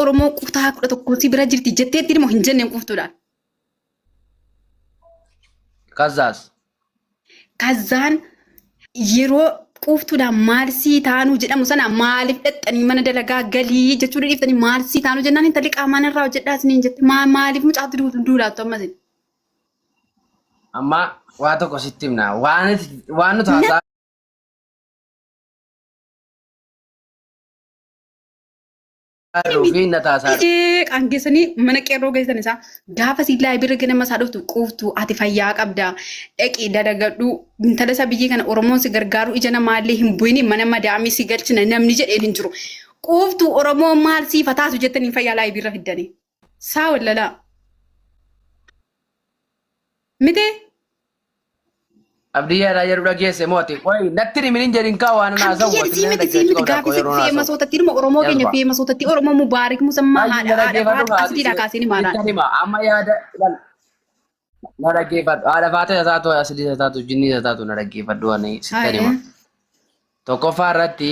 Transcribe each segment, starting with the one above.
Oromoo kutaa 11 si bira jirti jetteetti immoo hin jenneen quuftuudhaan. Kazaas. Kazaan yeroo quuftuudhaan maal sii taanuu jedhamu sana maaliif dhaqxanii mana dalagaa galii jechuu dhiiftanii maal sii taanuu jennaan intalli qaamaan irraa hojjedhaa isiniin jette maaliif mucaatti duulaattu ammas. Amma waa tokko sitti himna. Waan nuti haasaa jirruu fi na taasaa Qaangeessanii mana qeerroo geessan isaa gaafa si laayibirra ganama isaa dhuftu quuftu ati fayyaa qabda dhaqii dalagadhu intala isa biyyi kana Oromoon si gargaaru ija namaallee hin bu'ini mana madaamii si galchina namni jedheen hin jiru. Quuftu Oromoon maal siif haa taatu jettanii fayyaa laayibirra fiddanii. Saa wallalaa. Miti? Abdii yaadaa jedhu dhageesse moo ati? Qoy natti himin hin jedhin kaa waan ana haasa'u Abdii ati sii na miti sii dhaggeeffachuu miti qabda akkoo gaaffii yeroo haasa'u. feemasootatti dhuma Oromoo keenya Jazba. feemasootatti Oromoo Mubaarik Musammaa Baay'ee haadha na haadha dhaggeeffadhu faata kaa asliidhaa kaaseen himaadhaan. sitti hima amma yaada ilaal na dhaggeeffadhu haadha faata isa taatu aslii isa taatu jinnii isa taatu na dhaggeeffadhu ani sitti hima. Tokkoffaa irratti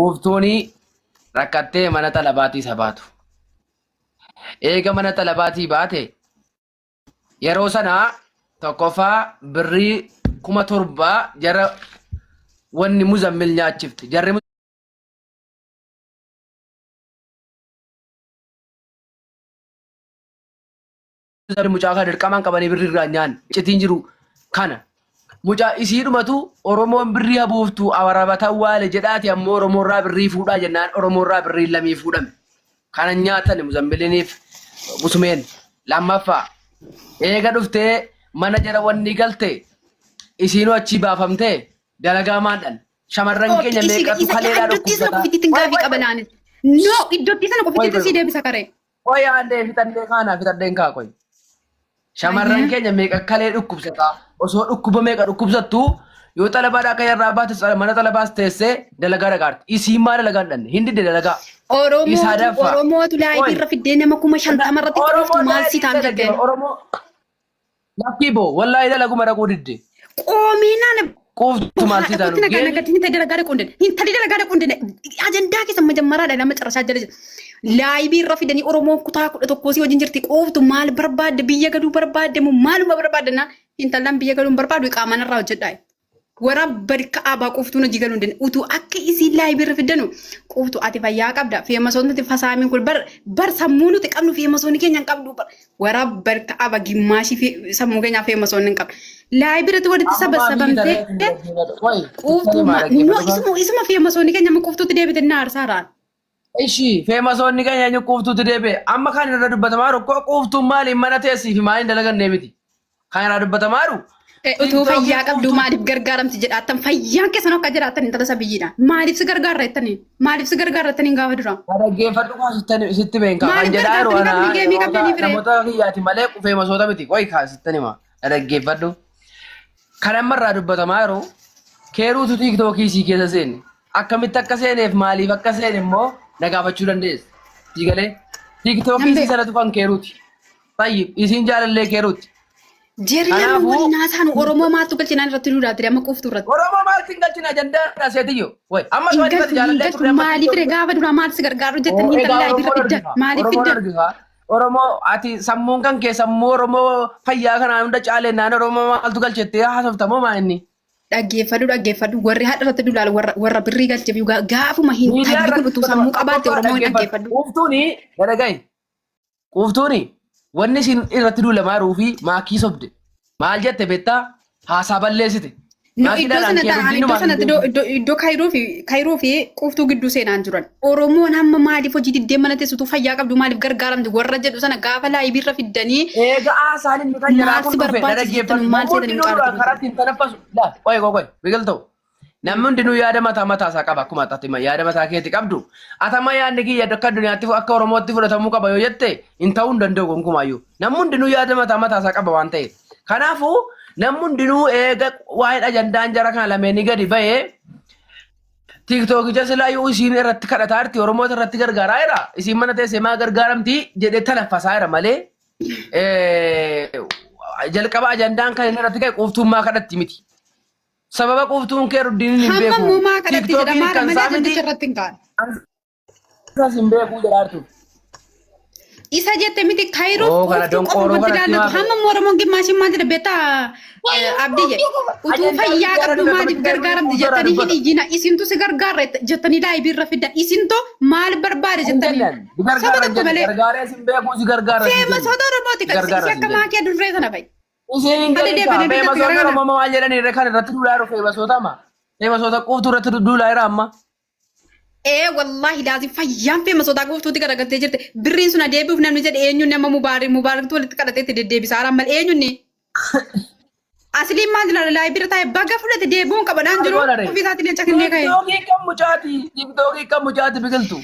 uuftuuni rakkattee mana xalabaatii isa baatu. Eega mana xalabaatii baate yeroo sana tokkoffaa birrii 7,000 jara wanni muzammil nyaachifte. Jarri muzammil mucaa kana dirqamaan qabanii birrii irraa nyaanne. Iccitiin jiru kana. Mucaa isiidhumatu Oromoon birrii habuuftu awarabatan waale jedhaati ammoo Oromoorraa birrii fuudhaa jennaan Oromoorraa birriin lamii fuudhame. Kana nyaatan muzammiliniif busumeen. Lammaffaa eega dhuftee mana jara wanni galte isiinuu achii baafamtee dalagaa maadhan shamarran keenya meeqatu kaleedhaa Iddootti sana dhukkubsataa. qofittiin Qoy gaafii qoy qaba qoy laanis. No iddootti sana qoy qofittiin qoy sii deebisa karee. qoy aandee fixadhee kaanaa fixadheen kaa qoy. Shamarran Ayyee. keenya meeqa kalee dhukkubsataa osoo dhukkuba meeqa dhukkubsattu yoo xalabaadhaa akka irraa baate mana xalabaas teessee dalagaa dhaqaarti. Isiin maa dalagaa hin dhanne hin didde dalagaa. Isaa Oromootu daffaa. Oromootu laayivii Qoy irra fiddee nama 50,000 irratti Oromoo quuftu maal sii laayivii taam dalage jetteen. Oromoo lakkii boo wallaahi dalaguma dhaquu didde. Qoomiinaan Quuftu maal sii haadha taanu kootti nagaa geemi nagatti hin dalagaa dhaquu hin dandeenye. Intalli dalagaa dhaquu hin dandeenye. Ajandaa keessa majammaraadha lama carasaa jala jira. Laayibii irra fidanii Oromoon kutaa 11 sii wajjin jirti. Quuftu maal barbaadde biyya galuu barbaadde moo maaluma barbaadde naan intallan biyya galuu hin barbaadu qaamaan irraa hojjedhaa. Waraa bad ka'aabaa quuftuun hojii galuu hin dandeenye. Utuu akka isiin laayibii irra fiddanu quuftu ati fayyaa qabda. Feemasoonni nuti fasaamiin kun bar bar sammuu nuti qabnu feemasoonni keenya hin qabdu. Bar waraa bad ka'aaba gimmaashii fi sammuu keenyaa feemasoonni hin qabdu. Laayibii irratti walitti amma maa biyyi sabasabamtee tarree isin dhaggeeffadhu. Qoy quuftuu sittani maa ma no dhaggeeffadhu kaa. isuma isuma feemasoonni keenya amma quuftuutti deebite na aarsaaraan. Ishi feemasoonni keenya eenyu quuftuutti deebi'e. Amma kan irra dubbatamaa jiru koo quuftuun maaliin mana teessii fi maaliin dalagannee miti. Kan irraa dubbatamaa jiru Utuu tiiktookii fayyaa qabduu quuftuu maaliif gargaaramti jedhaattan fayyaan keessan akka jiraattan intala isa biyyiidha. Maaliif si gargaarra jettaniin? Maaliif si gargaarra jettaniin gaafa duraa? Dhaggeeffadhu kaa sitti beenka. Kan Maaliif jedhaa jiru gargaartanii ana qabni geemii namoota qabdanii firee? namoota kiyyaati malee feemasoota miti. Qoy kaa sittan hima. Dhaggeeffadhu. Kan amma irraa dubbatamaa jiru keeruutu tiiktookii sii keessa seene. Akkamitti akka seeneef maaliif akka seene immoo na gaafachuu dandeessa. Sii galee tiiktookii Nan sii beeka. sanatu kan keeruuti. Tayyib isiin jaalallee keeruuti. Jerri lama Kanaafuu waliin haasa'an Oromoo maaltu galchinaan irratti duudhaa ture amma quuftu irratti. Oromoo maaltu hin galchine ajandaadha seetiyyo. Way amma Hin so'aati galchu hin jaalallee galchu turre amma maaliif ree tiiktookii. gaafa duraa maal si gargaaru jettanii Oo hin egaa tallaa Oromoon bira fiddan argisa. maaliif Oromoon fiddan? argisa. Oromoo ati sammuun kan kee sammuu Oromoo fayyaa kanaan hunda caalennaan Oromoo maaltu galchettee haasofta moo maa inni? Dhaggeeffadhu dhaggeeffadhu warri haadha irratti dulaal warra warra birrii galcheef yugaa gaafuma hin Miidiyaa talli kun irratti utuu sammuu qabaatte tokkoffaa Oromoo hin dhaggeeffadhu. dhaggeeffadhu. Quuftuuni dhaga'i. Quuftuuni wanni isin irratti duulamaa jiruu fi maakii sobde. Maal jette beektaa? Haasaa balleessite. No, Maakii iddoo dhalaan sana kee ta'an dubbiin iddoo numaan hin sanatti iddoo beeku. iddoo iddoo kaayiroo fi quuftuu gidduu seenaan jiran. Oromoon hamma maaliif hojii diddee mana teessitu fayyaa qabdu maaliif gargaaramti warra jedhu sana gaafa laayibiirra fiddanii Eega haasaan inni kan jaraa maal kun si dhufe na barbaachisa dhaggeeffadhu. jettanu maal Namni seetanii hundinuu mucaa duraan irratti karaa duultan. ittiin tanaffasu. Laa qoy qoy qoy biqiltuu. Namni hundinuu yaada mataa mataa isaa qaba akkuma ati yaada mataa keetii qabdu. Ati amma yaadni kiyya akka addunyaatti akka Oromootti fudhatamuu qaba yoo jette hin ta'uu hin danda'u gonkumaayyuu. Namni hundinuu yaada mataa mataa isaa qaba waan ta'eef. Kanaafuu namni hundinuu eega waa'een ajandaan jara kana lameenii gadi ba'ee tiiktookicha silaayyuu isiin irratti kadhataa jirti Oromoota irratti gargaaraa jira. Isiin mana teessee maa gargaaramti jedhee tanaffasaa jira malee jalqaba ajandaan kan inni irratti ka'e quuftummaa kadhatti miti. Sababa quuftuun kee ruddiin hin Hamma beeku. immoo maa kadhatti jedha Tiiktookiin maara kan malee isaa miti. ajandicha irratti hin kaa'an. Isas hin beekuu jedhaartu. Isa jette miti kayroof Oo kana quuftuu qofa donqooroo wanti kanatti laallatu maaf. hamma immoo Oromoon gimmaashin maal jedha beektaa abdii jedhe utuu Ajandaa fayyaa guyyaa qabdu irra maaliif dubbata gargaaramti quuftuu irraa jettanii hin dubbata. iyyina isintu si gargaara jettanii laayibii irra fiddan isintu maal barbaade Hin jettanii jennaan. Si saba gargaara hin tokko jenne. malee Gargaaree sin beekuu si gargaara sin jenne. feemasoota Oromooti Si kan gargaara si sin akka jenne. maakii adurree sana fa'i. Isiin hin Hadi gadi kaa. deebine biyyatti Feemasoonni garagala. Oromoo maal jedhanii irra kan irratti duulaa jiru feemasoota amma. Feemasoota quuftuu irratti duulaa jira amma. Ee wallaahi laazim fayyaan feemasoota quuftuutti garagaltee jirti. Birriin sun adeebi'uuf namni jedhe eenyuun nama mubaarik mubaariktu walitti kadhatee itti deddeebisaa haala malee eenyuun asliin maal jira laayii bira taa'e baga fudhate deebi'uun qabadhaan Maal jiru goona ree? ofii isaatiin leenca kennee ka'e. Tiktookii kan mucaati. Tiktookii kan mucaati biqiltu.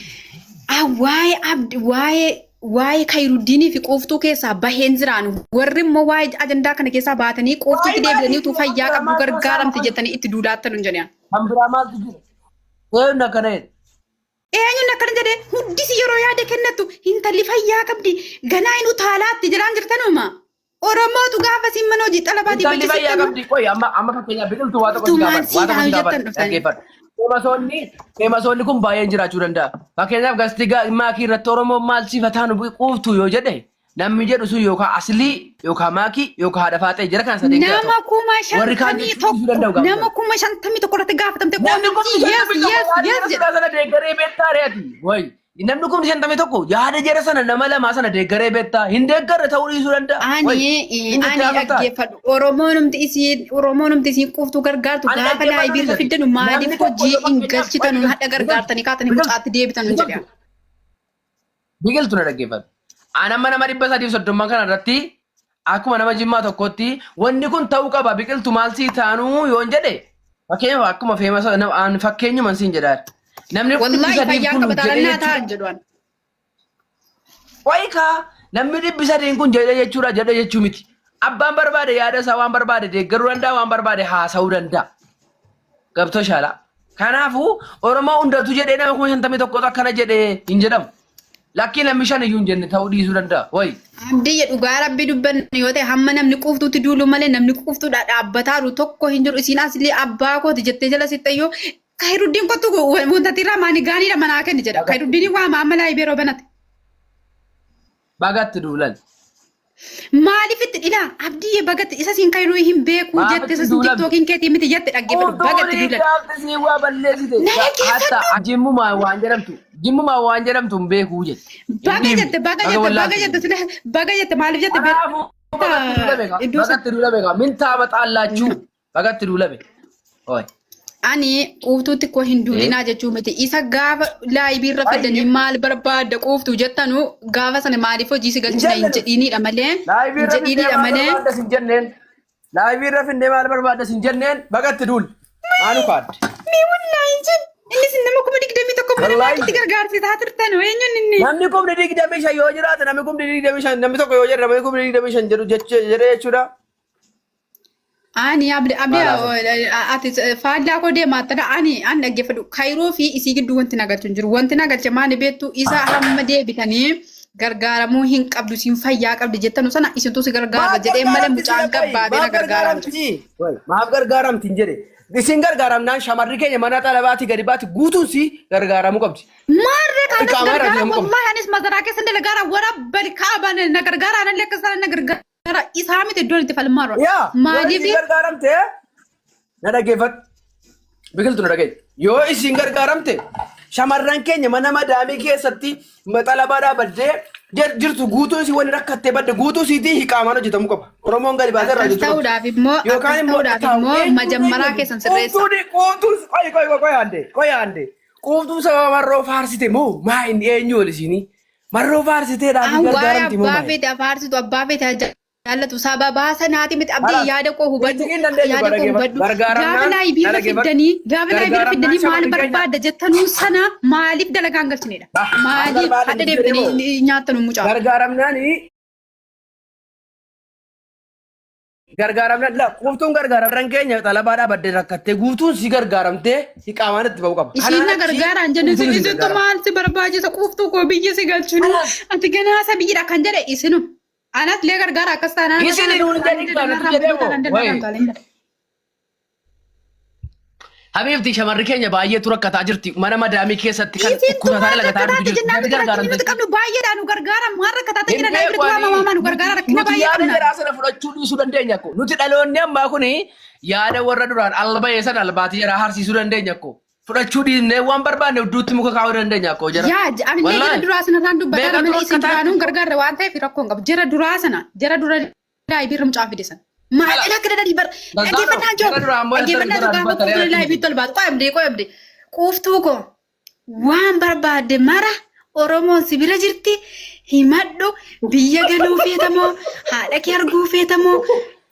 Ah, waa'ee abdi waa'ee waa'ee kayruddiinii fi quuftuu keessaa baheen jiraan warri immoo waa'ee ajandaa kana keessaa baatanii quuftuutti Waa'ee deebitanii utuu maaliif fayyaa kan biraa qabdu maaltu gargaaramti haasa'ama? jettanii itti duulaattan hin jedhan. Kan biraa maaltu jira? Eenyu akkana jedhe? Eenyuun akkana jedhe hundisi yeroo yaada kennattu intalli fayyaa qabdi ganaa hin utaalaatti jedhaan jirtanuma. Oromootu gaafa siin mana hojii xalabaatii Intalli fayyaa bajjisittanu qabdi. Qoy amma amma fakkeenyaaf biqiltuu waa tokko si utuu maal gaafadha. Waa sii tokko taa'u si jettan gaafadha. dhuftanii. Dhaggeeffadhu. Feemasoonni feemasoonni kun baay'een jiraachuu danda'a. Fakkeenyaaf gastii maakii irratti Oromoon maal siif haa taanu quuftu yoo jedhe namni jedhu sun yookaan aslii yookaan maakii yookaan haadha faaxee jira kana sadeen keessaa Nama tokko. kuma Warri kaan shantamii jechuu dhiisuu danda'u tokko gaafa nama sana. 51,000 irratti gaafatamte Namni koomantii kumni yes shantamii tokko yes yaada yes jara jedha. sana deeggaree beektaa re'ati. Wayi. Namni kumni 51 yaada jara sana nama lamaa sana deeggaree beektaa. Hin deeggarre ta'uu dhiisuu danda'a. Ani Wayi. Hin ani jettee haasoftaa. dhaggeeffadhu Oromoonumti isiin Oromoonumti isiin quuftuu gargaartu Ani gaafa dhaggeeffadhu laayibii irra dhiisati. fiddanu Namni maaliif tokko hojii yoo hin fakkeenyaaf galchitanu wayi hadha biqiltu gargaartanii kaatanii biqiltu mucaatti deebitanu jedha. biqiltu biqiltu na dhaggeeffadhu. Ani amma nama 330 kana irratti akkuma nama jimmaa tokkotti wanni kun ta'uu qaba biqiltu maal sii taanuu yoon jedhe fakkeenyaaf akkuma feemasa an fakkeenyuman siin jedhaa. Namni dhibbi Wallaahi sadiif fayyaan kun qaba jedhee taanaan naa jechuudha. ta'an jedhu an. Wayikaa namni 300 kun jedhee jechuudha jedhee jechuu miti. Abbaan barbaade yaada isaa waan barbaade deeggaruu danda'a waan barbaade haasa'uu danda'a. Gabtoo shaalaa. Kanaafuu Oromoo hundatu jedhee nama 51,000 akkana jedhee hin jedhamu. Lakkii namni shan iyyuu hin jenne ta'uu dhiisuu danda'a. Wayi. Abdiyya dhugaa rabbi dubbanna yoo ta'e hamma namni quuftuutti duulu malee namni quuftuudha dhaabbataaru tokko hin jiru isiin asilii abbaa kooti jettee jala sittayyoo Kayruddiin kottu wanta irraa maani gaaniidha manaa kenni jedha. Kayruddiin waa maamala yeroo banate. Bagatti duulan. Maaliif itti dhilaa abdii bagatti isa siin kayruu hin beeku Maaf jette itti isa siin duulan? tiktookiin keetii miti jette dhaggeeffadhu bagatti Quuftuun duulan. gaafti sii waa balleessite. Na dhaggeeffadhu. Hatta jimmumaan waan jedhamtu jimmumaan waan jedhamtu hin beekuu jette. Hin Baga dhiibne. jette baga Baga jette baga wallaaltu. jette sila baga jette maaliif jette Kanaafuu bagatti duulame kaa. iddoo Bagatti duulame kaa. Min taaba xaallaachuu. Bagatti duulame. Oi. Ani quuftuutti koo hin duulinaa jechuu miti. Isa gaafa laayibii irra fidanii maal barbaadda quuftuu jettanu gaafa sana maaliif hojii si galchina hin jedhiinidha malee. Laayibii Hin irra finnee jedhiinidha maal malee. barbaaddas hin jenneen. Laayibii irra finnee maal barbaaddas hin jenneen bagatti duul. Maanu kaadde. Mee wallaahi hin jedhu. Innis nama 21,000 mana Wallaahi. maakitti gargaarsisaa turtan eenyuun inni. Namni 25,000 yoo jiraate namni 25,000 namni tokko yoo jedhe namni 25,000 jedhu jedhee jechuudha. Ani abdi abdi Maal haasofta? ati faallaa koo deemaa tana ani an dhaggeeffadhu kayroo fi isii gidduu wanti nagalchu hin jiru. Wanti nagalche maali beektu isa hamma deebitanii gargaaramuu hin qabdu isiin fayyaa qabdi jettanu sana isintu si gargaara Maaf jedhee malee gargaaramti mucaan sila qoyi? gabbaabee na Maaf gargaaraa miti. gargaaramti? Qoyi, Maaf gargaaramti hin jedhe. Isin gargaaramnaan shamarri keenya mana xalabaatii gadi baati guutuun si gargaaramuu qabdi. Maarree kaanas Iqaamaa irraa gargaara deemuu qabdi. wallahi anis mazaraa keessa dalagaara wara bali kaabaan na gargaara anallee akka sana na gargaara. Gara isaa miti iddoon itti falmaa jiru. Yaa yoo Maaliif isin gargaaramte na dhaggeeffadhu. Biqiltu na dhaga'i. Yoo isin gargaaramte shamarran keenya mana madaamii keessatti xalabaa dhaabaddee jirtu guutuu isii waliin rakkattee badde guutuu isiitii hiqaamaan hojjetamuu qaba. Oromoon gadi baasee irraa akkas hojjechuu qabdi. ta'uudhaaf immoo Yookaan akkas immoo ta'uudhaaf taa'u immoo eenyuun majammaraa eenyuun keessan sirreessa. quuftuun quuftuun qoy qoy qoy qoy aandee qoy aandee quuftuun sababa marroo faarsite moo maa inni eenyu wal isiinii Marroo faarsitee dhaabbii An waa'ee gargaaramti moo abbaa maali? feete afaarsitu abbaa feete haa jaallatu sababaa sanaati miti abdii Kalaas yaada koo hubadhu itti hin dandeessu yaada koo dhaggeeffadhu. hubadhu gaafa Gargaaramnaan laayibii na irra dhaggeeffadhu. fiddanii gaafa laayibii irra Gargaaramnaan fiddanii maal shamarri keenya barbaadda jettanuu sana maaliif dalagaan galchinedha bah maal maaliif barbaada hadha miti jedhee moo deebitanii nyaatanu mucaa gargaaramnaan gargaaramnaan la quuftuun gargaaramnaan keenya xalabaa dhaabaddee rakkattee guutuun si gargaaramtee si qaamaan itti ba'uu qaba. Isiin Kanaan na achi gargaaraan jenne quuftuun isin isin isintu gargaara. maal si barbaachisa quuftuu koo biyya si galchinu Kanaaf ati ganaa isa biyyidha kan jedhe isinu anas illee gargaara akkas taanaan akka isin taanaan nuun akka jedhin taanaan kaa nuti irraan jedhee biyya moo taanaan wayi. dalagaan taanaan. Habiibti, shamarri keenya baay'eetu rakkataa jirti. Mana madaamii keessatti kan Isintu dhukkubsataa maal dalagataa rakkataatti jirtu. jennaan Jarri nuti rakkinni gargaaramte. nuti qabnu baay'eedha, nu gargaara. Maal rakkataatti Hin jira? Live beeku irratti ani. waama, waamaa, nu gargaara, rakkina Nuti baay'ee yaada qabna. jaraa sana fudhachuu dhiisuu dandeenya ko. Nuti dhaloonni ammaa kuni yaada warra duraan alba'ee sana albaatii jaraa harsiisuu dandeenya ko. Fudhachuu dhiisnee waan barbaanne hudduutti muka kaa'uu dandeenya ko jara. Yaa, anillee jara Wallaahi. duraa sana irraan dubbataa Meeqatu malee isin rakkataa duraanuu hin gargaarre waan ta'eef rakkoo hin qabu. Jara duraa sana, jara dura live irra mucaa fide sana. Maal Ala. akka dadhanii bar Bazaaroo, dhaggeeffannaa jiru. jara duraan booda Dhaggeeffannaa jiru duraan gaafa dubbatanii quuftuu alatti live itti ol baatu. Qo'abdee qo'abdee. Quuftuu koo, waan barbaadde mara Oromoon si bira jirti, himadhu. Biyya galuu feetamoo, haadha kee arguu feetamoo,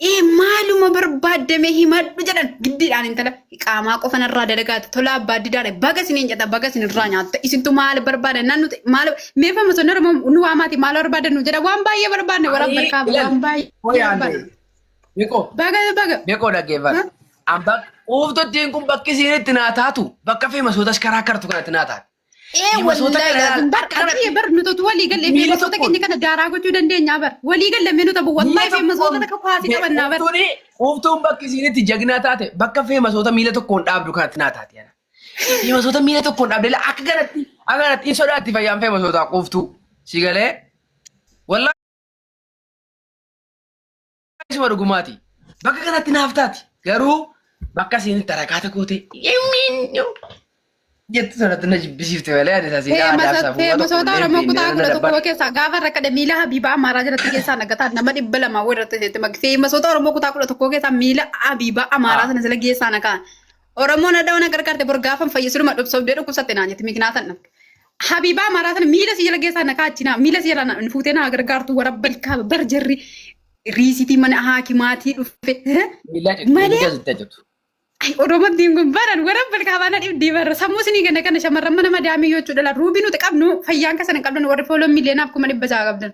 ee maaluma barbaaddame himadhu jedhan. Giddiidhaan intala qaamaa qofa narraa dalagaate tola abbaa didaadha, baga isiniin jedha, baga isinirraa nyaatta. Isintu maal barbaada nan nuti maal meefama sun Oromoo nu waamaati, maal barbaadan nu jedha. Waan baay'ee barbaadne warra Ani barkaaba ilal waan baay'ee Qoyaande. barbaadne. Beekoo. Baga baga. Beekoo, dhaggeeffadhu. Amma quuftottiin kun bakki isiin itti naa taatu bakka feemasootas karaa kartu kanatti naa taati. Ee Feemasoota wallahi kana laazim bar akka kanatti abiyye bar nuti walii galle miila feemasoota tokkoon keenya kana daaraa gochuu dandeenya bar, walii galle mee nuti miila wallahi feemasoota tokkoon takka kwaasii taphannaa bar. Quuftuuni quuftuun bakki isiin itti jagnaa taate bakka feemasoota miila tokkoon dhaabdu kanatti naa taati. Feemasoota miila tokkoon dhaabde akka kanatti hin sodaatti fayyaan feemasootaa quuftuu. Si galee, wallahi isuma dhugumaati. Bakka kanatti naaf taati. Garuu bakka isiin itti harakaata goote yemmiin jettu sanatti na jibbisiifte malee ani sasiidhaa aadaa fi safuu tokko Feemasoota illee hin Oromoo beekne kutaa na 11 dabbara. keessaa gaafa rakkate miila Habiibaa Amaaraa jalatti keessaa nagataa nama 200 irratti jetti maqi. Feemasoota Oromoo kutaa 11 keessaa miila Habiibaa Amaaraa sana sila geessaa nakaa. Oromoon adda waan gargaarte bor gaafa fayyisuma dhubsobdee dhukkubsatte naan jetti mikinaatan dhabde. Habiibaa Amaaraa sana miila si jala geessaa nakaa achi naa miila si jala na fuutee naa gargaartu warra balkaa bar jarri riisitii mana haakimaatii dhufe. Miila citu, Malee miila sitti citu. Ay, Oromottiin kun baran warra balkaabaa dhibdii barra sammuu isinii kenna kana shamarran mana madaamii yoo jechuudha. Ruubii nuti qabnu fayyaan keessa hin qabdan, warri fooloo miiliyonaaf 600,000 qabdan.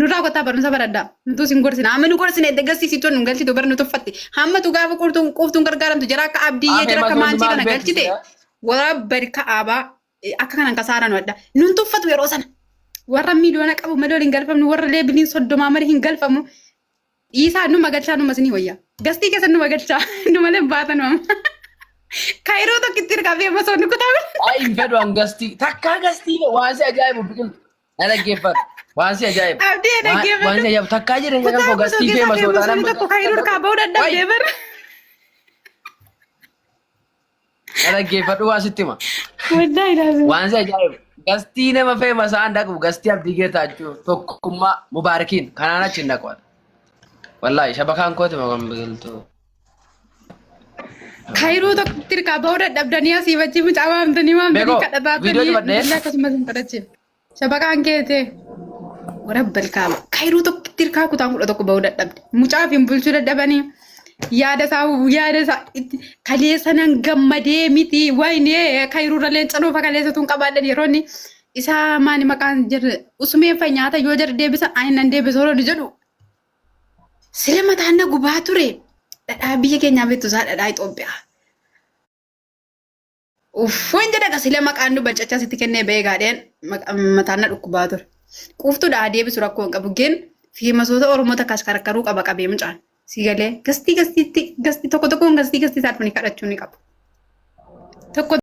Nurraa kottaa barumsa baradhaa. Nutu isin gorsina. Amma nu gorsine edda galsiisitu nu galchitu bara nu tuffatti. Hammatu gaafa qurtuun quuftuun gargaaramtu jara akka Abdiyyee, jara akka Feemasoonni Maancii maal kana galchite beeksisa? warra balkaabaa akka kanan kasaaran wadda. Nun tuffatu yeroo sana. Warra miiliyoona qabu malee waliin galfamnu, warra leebiliin 30 malee hin galfamu. Dhiisaa, numa galchaa, numa isinii wayyaa. Gastii keessa numa galchaa, nu malee hin baatan amma. Kaayiroo tokkitti hirkaa fi masoonni kutaa bira. Ay, hin fedhu an gastii. Takkaa gastii waan si ajaa'ibu, biqiltu. Na dhaggeeffadhu. Waan si ajaa'ibu. Abdii Waan dhaggeeffadhu. waan si ajaa'ibu takkaa jireenya kan Kutaa koo gastii keessaa feemasootaa feemasoonni nama tokko kaayiroo hirkaa bahuu dadhabdee bara. Na dhaggeeffadhu, waan sitti hima. Wallaahi laazim. Waan si ajaa'ibu. Gastii nama feemasaan dhaqu gastii Abdii Geetaachoo, Tokkummaa, Mubaarakiin kanaan achi hin dhaqu. Wallaahi shabakaan kooti maqaan biqiltuu. Kaayiroo tokkitti hirkaa bahuu dadhabdanii asii bachi mucaa waamtanii waamtanii Beekoo, kadhataa viidiyoo turanii dubadhee. intalli akkasumas hin kadhachiif. Shabaqaan keetee. Warra balkaama. Kaayiroo tokkitti hirkaa kutaan 11 bahuu dadhabde. Mucaaf hin bulchuu dadhabanii. Yaada isaa itti kaleessa nan gammadee miti, waynee kaayiroo irra leenca dhufa kaleessa tun qabaadhan yeroo inni isaa maani maqaan jedhu usumeen fa nyaata yoo jedhu deebisan ani nan deebisu yeroo inni jedhu sila mataan na gubaa ture. Dhadhaa biyya keenyaa beektu isaa, dhadhaa Itoophiyaa. Uffoon jedha sila maqaan nu balcachaa sitti kennee ba'ee gaadheen mataan na dhukkubaa ture. Quuftuudha deebisu rakkoo hin qabu. Geen feemasoota Oromoo takkaas karkaruu qaba qabee mucaan. Si galee, gastii gastiitti gastii tokko tokkoon gastii gastii isaa dhufanii kadhachuu ni qabu. Tokko